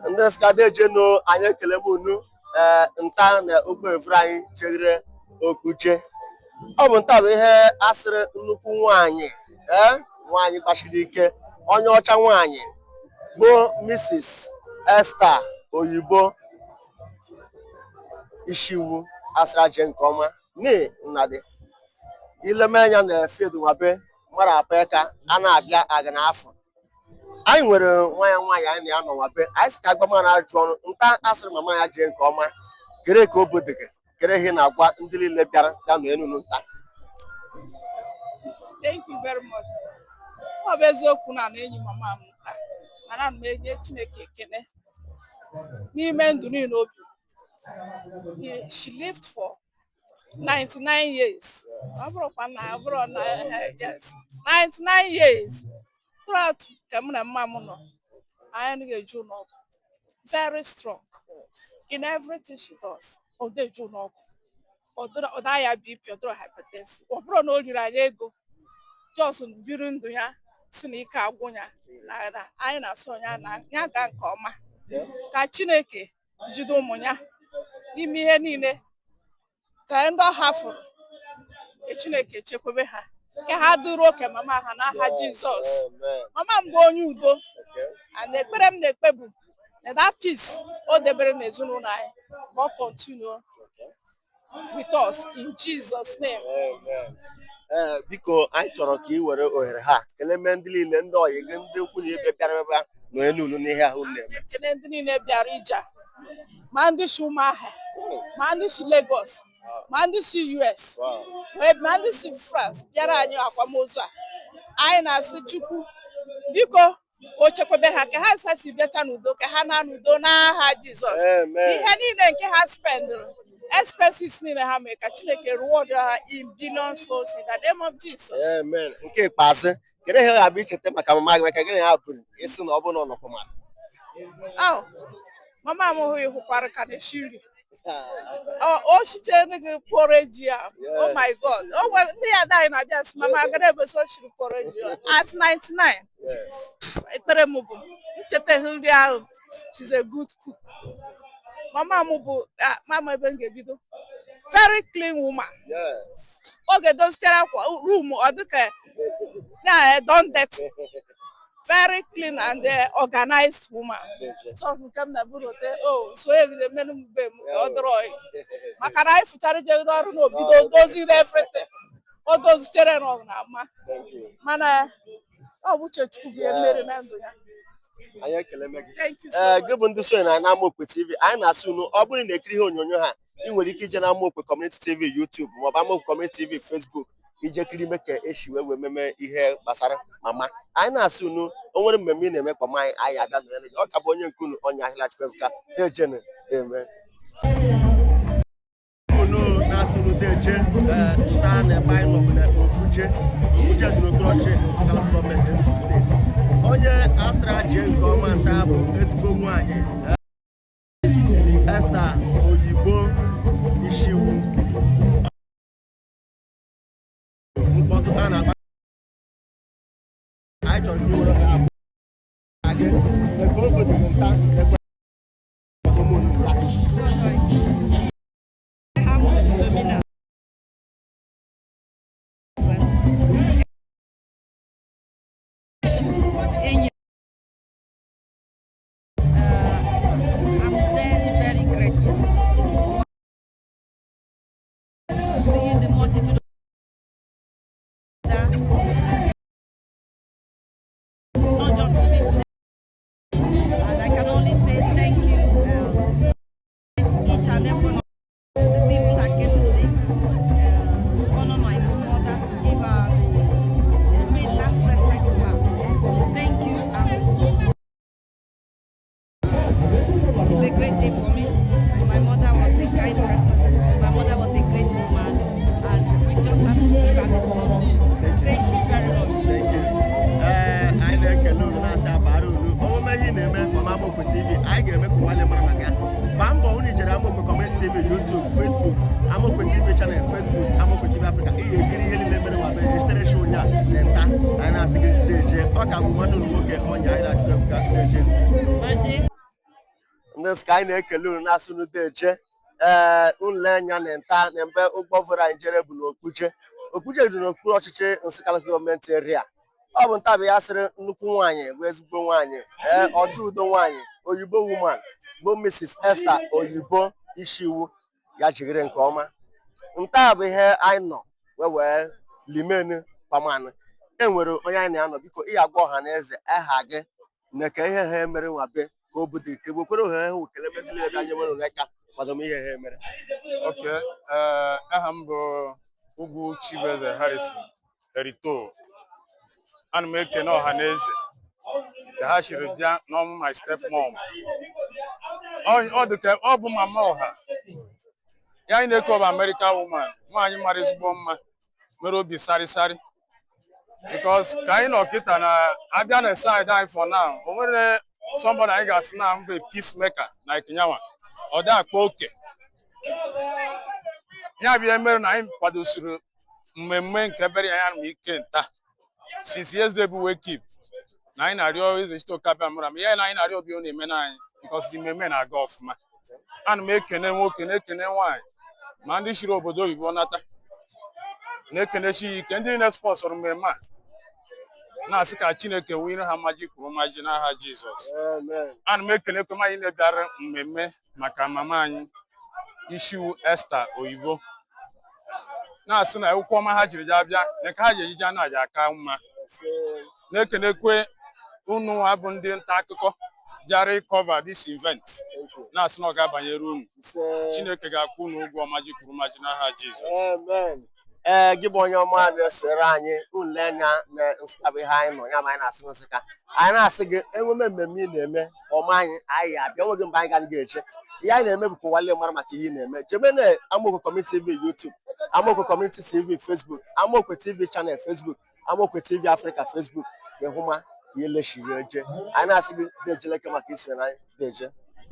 Ndị Nsụka, dejenu. Anyị ekele m unu. Ee, nta na okpu evuru anyị chere okpuche. Ọ bụ nta bụ ihe asịrị nnukwu nwaanyị, ee, nwaanyị gbachiri ike, onye ọcha nwaanyị bụ Mrs. Esther Oyibo Ishiwu, asịra jee nke ọma n'ihi nnadị ileme anya na field nwabe mara apa ka a na-abịa aga n'afọ. Anyị nwere nwa ya nwaanyị anyị na ya nọ nwabe. Anyị sị ka agbama na ajụ ọnụ nta asịrị mama ya jee nke ọma. Kere ka o bodege kere ihe na-agwa ndị niile bịara bịa nọ enu nta. Thank you very much. Ọ bụ eziokwu na na-enyi mama m nta, mana ana m enye Chineke ekele n'ime ndụ niile obi. She lived for 99 years. Ọ bụrụkwa na ọ bụrụ na yes, 99 years. Throughout ka mụ na mma m nọ, anyị anaghị eju ụlọ ọgwụ. Very strong in everything she does. Ọ dị eju ụlọ ọgwụ. Ọ daa ya BP, ọ dịrọ hypertension. Ọ bụrụ na o riri anyị ego, just biri ndụ ya si na ike agwụ ya na anyị na-asị ya na ya gaa nke ọma, ka Chineke jide ụmụ ya n'ime ihe niile, ka ndị ọ hafụrụ, ka Chineke chekwebe ha, ka ha dịrị oke mama ha n'aha Jizọs. Mama m bụ onye udo, and ekpere m na-ekpe bụ na that peace o debere n'ezinụlọ anyị ka ọ continue with us in Jesus' name. Ee, biko, anyị chọrọ ka ị were ohere ha kelee mee ndị niile, ndị ọyị gị, ndị ikwu na ibe bịara ebe a nọ enu n'ihe ahụ na-eme. Ekele ndị niile bịara ije a, ma ndị si Ụmụahịa, ma ndị si Lagos, ma ndị si US, wee ma ndị si France bịara anyị akwamozu a. Anyị na-asị Chukwu biko o chekwebe ha, ka ha sasi bịacha n'udo, ka ha na n'udo n'aha Jizọs. Ihe niile nke ha spendụrụ, expenses niile ha mere, ka Chineke reward ha in billions folds in the name of Jesus. Amen. Nke ikpeazụ, kedu ihe ọ ga-abụ icheta maka mama gị, maka gịnị ha bụrụ isi na ọ bụrụ na ọ nọkwa mara? Oh, mama m hụ hụkwara ka na-esi nri. O sichere gị porridge ya. Oh my God. O nwere ndị ya ada anyị na-abịa sị mama agara ebe so shiri porridge ya at 99. Ekpere m bụ ncheta nri ahụ. She's a good cook. Mama m bụ mama ebe m ga-ebido, very clean woman. Oge dozichara akwa room, ọ dịka na don dirty, very clean and organized woman. So nke m na-eburu ote o so egide mmenụ m be m ka ọ dịrị oyi, maka na anyị fụchara je ọrụ na obido doziri everything, o dozichere na ọ na-ama, mana ọ bụ uche Chukwu bụ ihe mmeri na ndụ ya. Anyị ekele gị. Thank you so Ee, much. gị bụ ndị sonye na Amaokwe TV, anyị na-asị unu, ọ bụrụ na ị na-ekiri ihe onyonyo ha, ị nwere ike ije na Amaokwe Community TV YouTube maọbụ Amaokwe Community TV Facebook ije kiri ime ka esi wee wee meme ihe gbasara mama anyị. Na-asị unu, o nwere mmemme ị na-eme, kwa anyị, anyị abịa nọnyere gị. Ọ ka bụ onye nke unu, onye ahịa Chukwuebuka dejenu eme unu na-asị unu deje. Ee, nta na ebe anyị nọ bụ na Okpuche. Okpuche dị n'okpuru ọchịchị Nsụka Local Government, Enugu Steeti. Onye asịrị jee nke ọma nta bụ ezigbo nwaanyị Esther Oyibo Ishiwu. Mkpọtụ a na-akpa, anyị chọrọ ka ị were ha abụ gị eke obodo gị nta ekwe ụmụ nta. Aha m bụ Philomena. Enyi. I'm very, very grateful. Seeing the multitude of that, not just to me today, and I can only say thank you, each and every one of the people that came today to honor my mother, to give her the, to pay last respect to her. So thank you. I'm so it's a great day for me. My mother was a kind person. My mother was a great woman, and we just have to give her this honor. Thank you very much. Thank you. Ee, anyị na-ekele unu, na-asị abara unu omume ihe ị na-eme mama Amaokwe TV, anyị ga-eme ka ụwa mara maka ya. Gbaa mbọ hụ na ijere Amaokwe Community TV YouTube, Facebook, Amaokwe TV channel Facebook, Amaokwe TV Africa. Ị ga-ekiri ihe niile mere ma be esitere shi ụnya na nta. Anyị na-asị gị deje. Ọ ka bụ nwanne unu nwoke, ọnya anyị na Chukwuebuka. Deje. Maji. Ndị Nsụka, anyị na-ekele unu, na-asị unu deje. Ee, unu anya na nta na mgbe ụgbọ vụrụ anyị jere bụ n'Okpuje. Okpuje dị n'okpuru ọchịchị Nsụka Local Government Area. Ọ bụ nta bụ ya sịrị nnukwu nwaanyị bụ ezigbo nwaanyị, ee, ọchụ udo nwaanyị, oyibo woman, bụ Mrs. Esther Oyibo Ishiwu ya jigere nke ọma. Nta bụ ihe anyị nọ wee wee limenu pamanụ. E nwere onye anyị na-anọ. Biko, ị agwa ọha na eze aha gị na ka ihe ha emere nwa be ka o bude ka egbekwere ohere ha kele ebe ndị na anyị nwere n'aka kwado m ihe ha emere. Okay, aha m bụ Ugwu Chibueze Harrison Erito. Ana m ekene ọha na eze ka ha siri bịa n'ọmụ my step mom. Ọ dị ka ọ bụ mama ọha. Ya anyị na-eke, ọ bụ American woman, nwaanyị mara ezigbo mma, nwere obi sarịsarị. Because ka anyị nọ kịta na abịa na side anyị for now, o nwere somebody anyị ga-asị na mbụ peacemaker na Ikinyanwa. Ọ dị akpa oke. Ya bụ ihe mere na anyị kwadosiri mmemme nke bere ya ma ike nta since yesterday bụ wake keep na anyị na-arịọ eze Chitoke abịa mụra ma ihe na anyị na-arịọ obi ọ na-eme na anyị, because the mmemme na-aga ọfụma. Ana m ekene nwoke, na-ekene nwaanyị, ma ndị shiri obodo oyibo nata, na-ekenechi ya ike, ndị niile sponsorụrụ mmemme a, na-asị ka Chineke wụnyere ha mmaji kwuru mmaji n'aha Jizọs. Amen. Ana m ekenekwe anyị na-ebịara mmemme maka mama anyị Ishiwu Esther Oyibo, na-asị na ụkwụ ọma ha jiri ja bịa na ka ha ji ejije na-aja aka mma. Na-ekenekwe unu bụ ndị nta akụkọ bịara ịcover this event, na-asị na ọ ga-abanyere unu. Chineke ga-akwụ unu ụgwọ ọmaji kwuru maji n'aha Jizọs. Amen. Ee, gị bụ onye ọma na-esonyere anyị, ule anya na Nsụka bụ ihe anyị nọ ya ma anyị na-asị Nsụka. Anyị na-asị gị enweme mmemme ị na-eme ọma, anyị anyị abịa nweghị mgbe anyị ga ga-eche. Ihe anyị na-eme bụ ka ụwa lee mara maka ihe ị na-eme. Jebe na Amaokwe Community TV YouTube, Amaokwe Community TV Facebook, Amaokwe TV channel Facebook, Amaokwe TV Africa Facebook, ka ịhụ ma ihe lechiri eje. Anyị na-asị gị dejeleke maka isonyere anyị. Deje.